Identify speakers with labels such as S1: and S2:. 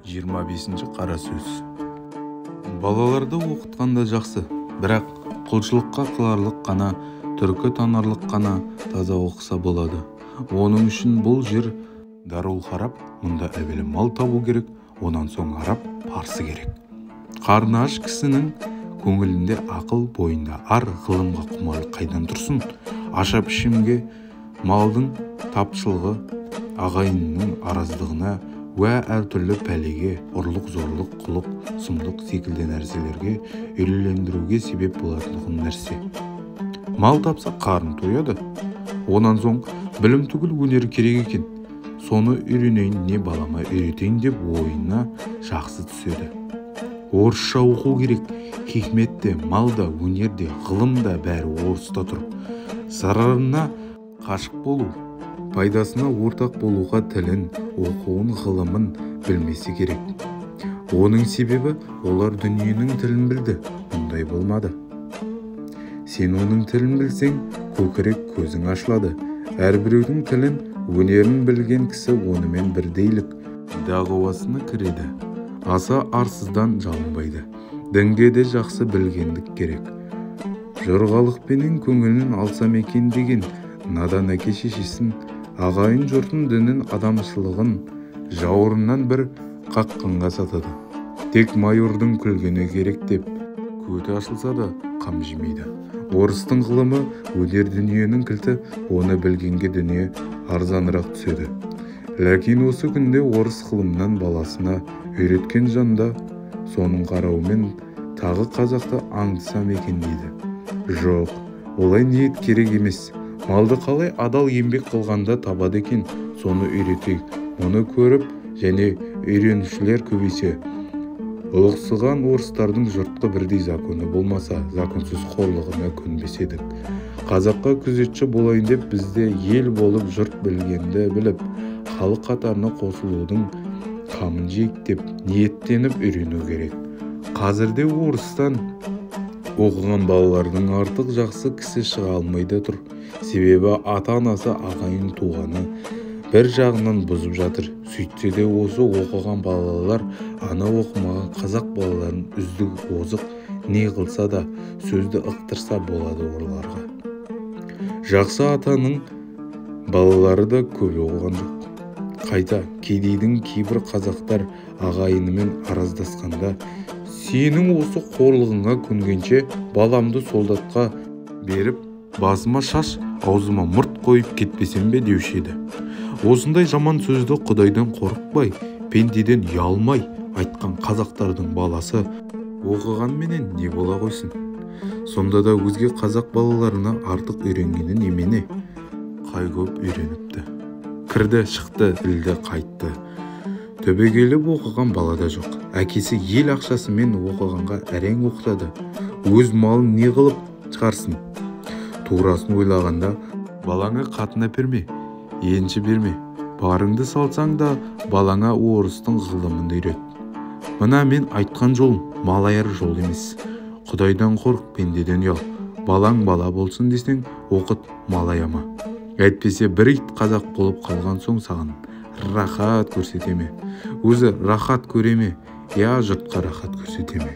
S1: 25-ші қара сөз. Балаларды оқытқанда жақсы, бірақ құлшылыққа қыларлық қана, түркі танарлық қана таза оқыса болады. Оның үшін бұл жер дарул-харап, мұнда әуелі мал табу керек, онан соң араб, парсы керек. Қарны аш кісінің көңілінде ақыл, бойында ар, ғылымға құмарлық қайдан тұрсын? Ашап ішімге малдың тапшылығы, ағайынның араздығына, уә әртүрлі пәлеге, ұрлық, зорлық, құлық, сұмдық секілді нәрселерге үйлендіруге себеп болатұғын нәрсе. Мал тапса қарын тояды. Онан соң білім түгіл өнер керек екен. Соны үйренейін, не балама үйретейін деп ойына жақсы түседі. Орысша оқу керек. Хикмет те, мал да, өнер де, ғылым да бәрі орыста тұр. Зарарына қашық болу, пайдасына ортақ болуға тілін, оқуын, ғылымын білмесе керек. Оның себебі олар дүниенің тілін білді, мұндай болмады. Сен оның тілін білсең, көкірек көзің ашылады. Әрбіреудің тілін, өнерін білген кісі онымен бірдейлік дағуасына кіреді. Аса арсыздан жалынбайды. Дінге де жақсы білгендік керек. Жорғалықпенен көңілін алсам екен деген надан әке шешесін, ағайын жұртын, дінін, адамшылығын жауырыннан бір қаққанға сатады. Тек майордың күлгені керек деп көті ашылса да қам жемейді. Орыстың ғылымы өнер дүниенің кілті, оны білгенге дүние арзанырақ түседі. Ләкин осы күнде орыс ғылымнан баласына үйреткен жанда соның қарауымен тағы қазақты аңдысам екен дейді. Жоқ, олай ниет керек емес. Малды қалай адал еңбек қылғанда табады екен, соны үйретейік. Мұны көріп және үйренушілер көбейсе, ұлықсыған орыстардың жұртқа бірдей законы болмаса, законсыз қорлығына көнбес едік. Қазаққа күзетші болайын деп бізде ел болып жұрт білгенді біліп, халық қатарына қосылудың қамын жейік деп ниеттеніп үйрену керек. Қазірде орыстан оқыған балалардың артық жақсы кісі шыға алмайды тұр. Себебі ата-анасы, ағайын туғаны бір жағынан бұзып жатыр. Сөйтсе де осы оқыған балалар ана оқымаған қазақ балаларын үздік озық не қылса да сөзді ықтырса болады оларға. Жақсы атаның балалары да көп оқыған жоқ. Қайта кедейдің кейбір қазақтар ағайынымен араздасқанда, сенің осы қорлығыңа көнгенше баламды солдатқа беріп, басыма шаш, аузыма мұрт қойып кетпесем бе деуші еді. Осындай жаман сөзді Құдайдан қорықпай, пендеден ұялмай айтқан қазақтардың баласы оқығанменен не бола қойсын? Сонда да өзге қазақ балаларына артық үйренгені немене? Қай көп үйреніпті. Кірді, шықты, ілді, қайтты. Түбегейлі оқыған бала да жоқ. Әкесі ел ақшасымен оқығанға әрең оқытады. Өз малын не қылып шығарсын? Турасын ойлағанда, балаңа қатын әперме, енші берме. Барыңды салсаң да балаңа орыстың ғылымын үйрет. Мына мен айтқан жолым мал аяр жол емес. Құдайдан қорқ, пендеден ұял. Балаң бала болсын десең, оқыт, мал аяма. Әйтпесе бір ит қазақ болып қалған соң саған рахат көрсете ме? Өзі рахат көре ме? Я жұртқа рахат көрсете ме?